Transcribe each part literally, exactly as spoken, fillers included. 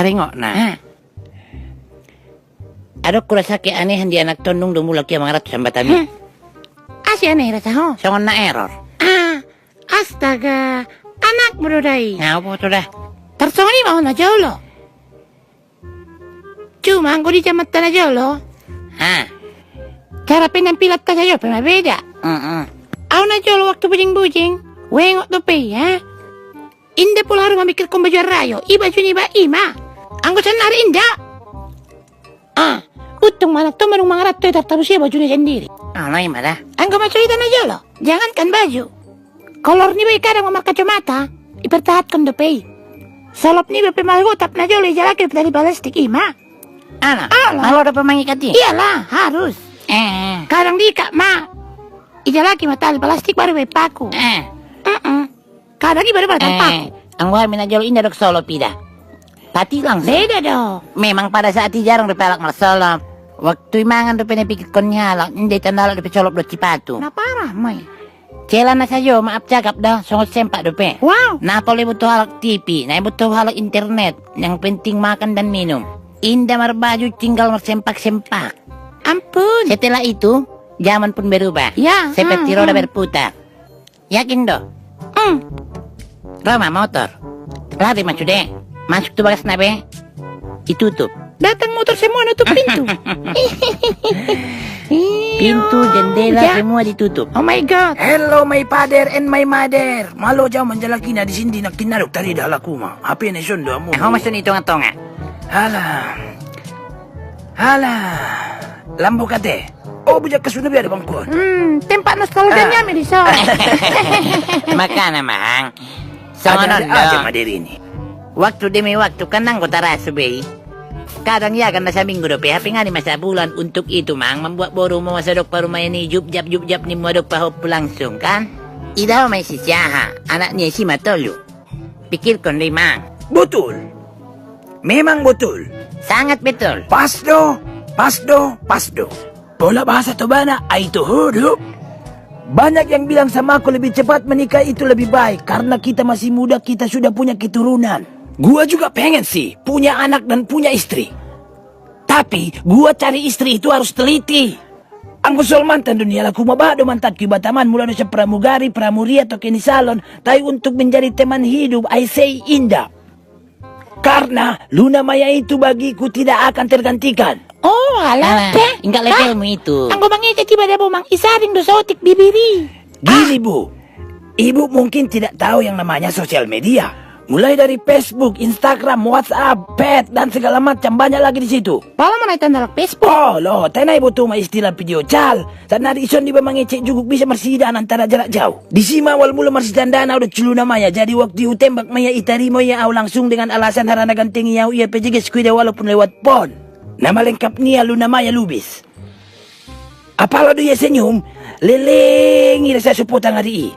Ringok na. Adong hurasa keanehan di anak tondung do mulak ia mangaranto sambata mi. Asi aneh rasa ho. Songon na error. Ah, astaga, anakmu do da i. Nga boto da. Tarsongon i ma ho na jolo. Cuma anggo di jamanta na jolo, cara penampilan ta sajo pe ma beda. Au na jolo waktu bujing-bujing, huengot dope i. Inda pola haru mamikirkon baju arrayo, i baju niba i ma. Anggo sannari inda. Untung ma anak tondung mangaranto i tartabus ia bajuna sandiri. Anggo mansai ita na jolo, jangankan baju, kolor niba i kadang ma markacamata, ipertahankon dope i. Solop niba pe ma gotap na jolo ijalaki dope tali plastik i ma. Ala, malo dope mangikat i. Iyalah, harus. Kadang diikat ma, ijalaki ma tali plastik baru ibaen paku. Kadang i baru ibaen paku. Anggo hami na jolo inda dok solop ida. Patilang. Beda do. Memang pada saat i jarang dope halak marsolop. Waktu i mangan dope na ipikirkon ni halak, inda itanda halak dope solop dohot sipatu. Na parah ma i. Celana sajo, maaf cakap da, songon sempak dope. Wow. Na pola iboto halak T V, na iboto halak internet, yang penting makan dan minum. Inda marbaju, tinggal marsempak-sempak. Ampun. Setelah itu, zaman pun berubah. Ya. Seperti roda berputar. Yakin do? Ro ma motor. Lari ma sude. Masuk tu bagasna be. Ditutup. Datang motor semua nutup pintu. Pintu, jendela, semua ditutup. Oh my God. Hello my father and my mother. Malo jau manjalaki na di sini, nangkin na dok tarida halak uma. Hape na ison do hamu. Ho ma son i tonga-tonga. Alah. Alah. Lambok ate. Oh, bujak kasuna biar bangkuan. Hmm, tempat nostalgia nami di son. Makana mang. Songon on do. Waktu demi waktu kan nanggo taraso be i. Kadang ia kan na saminggu dope, hape nga di ma sabulan. Untuk itu mang, membuat borumu masa dok parumaen i jupjap-jupjap ni mua dok pahompu langsung kan. Ida ho ma i si Siaha, anak ni i si Matolu. Pikirkon do i mang. Betul. Memang betul. Sangat betul. Pas do, pas do, pas do. Pola bahasa Tobana, ai toho do. Banyak yang bilang sama aku lebih cepat menikah itu lebih baik karena kita masih muda, kita sudah punya keturunan. Gua juga pengen sih punya anak dan punya istri. Tapi gua cari istri itu harus teliti. Anggo soal mantan do ni halak uma, bah do mantanku i Bataman, mula do sian pramugari, pramuria, toke ni salon, tai untuk menjadi teman hidup, I say inda. Karena Luna Maya itu bagiku tidak akan tergantikan. Oh, alah. Inggak levelmu itu. Anggo mangecek iba dabo mang, isaring do saotik bibir i. Gini, Bu. Ibu mungkin tidak tahu yang namanya sosial media. Mulai dari Facebook, Instagram, WhatsApp, Pet, dan segala macam, banyak lagi di situ. Pala mana itu adalah Facebook? Oh, lo, tenai butuh ma istilah video call. Sannari ison diba mangecek juguk bisa marsidan antara jarak jauh. Disi ma awal mula marsitandana au dohot si Luna Maya. Jadi waktu hutembak ma ia, itarimo ia au langsung dengan alasan harana ganteng ia au, ia pe jeges ku ida walaupun lewat pon. Nama lengkap ni ia Luna Maya Lubis. Apala do ia senyum, leleng ida sai so potang ari i.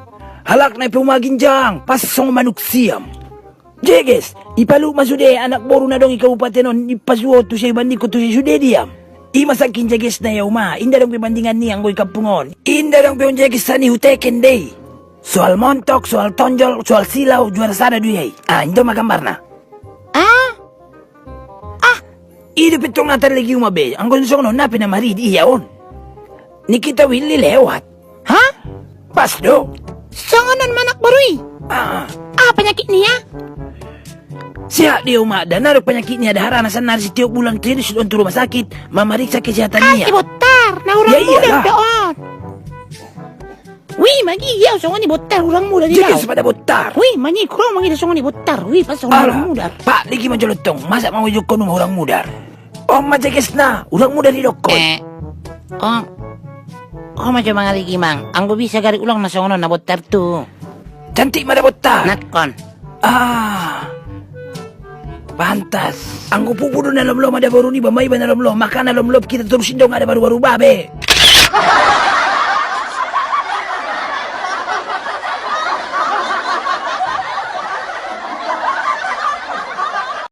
Halak na pe uma ginjang, pas songon manuk siam. Jeges, ipaluk ma sude anak boru na adong i kabupaten on, dipasuo tu sia, ibandingkon tu sia, sude diam. I ma sangkin jegesna ia uma, inda adong pe bandingan ni anggo i kampung on. Inda adong pe on jeges sani huteken dei. Soal montok, soal tonjol, soal silau, juara sada do ia i. Ah, inda ma gambarna. Ah? Ah, i do pe tong na tarlegi uma be, anggo songon on na pe na maridi ia on. Nikita Willy lewat. Hah? Pas do. Songon on ma anak boru i? Ah. Aha panyakit ni ia? Sehat dia uma, dan adong panyakit ni ia, ada harana sannari setiap bulan terus on tu rumah sakit, mamariksa kesehatan ni ia. Ah, si Botar, na hurang mudar do on. Wi, magi ia songon i Botar hurang mudar i. Jeges pada Botar. Wi, magi kuro magi songon i Botar. Wi, pas songon hurang mudar. Pak, lagi ma jolo tong, masa mau idokkon uma hurang mudar? On ma jegesna, hurang mudar idokkon. Eh, on. Ho ma jo mangaligi mang, anggo bisa gari ulang na songon on na Botar tu. Cantik ma da Botar. Nakkon. Ah. Pantas. Anggo pupu do na lomlom ada boru niba, ma iba na lomlom, makana lomlom kita torus, inda adong ada baru-baru babe.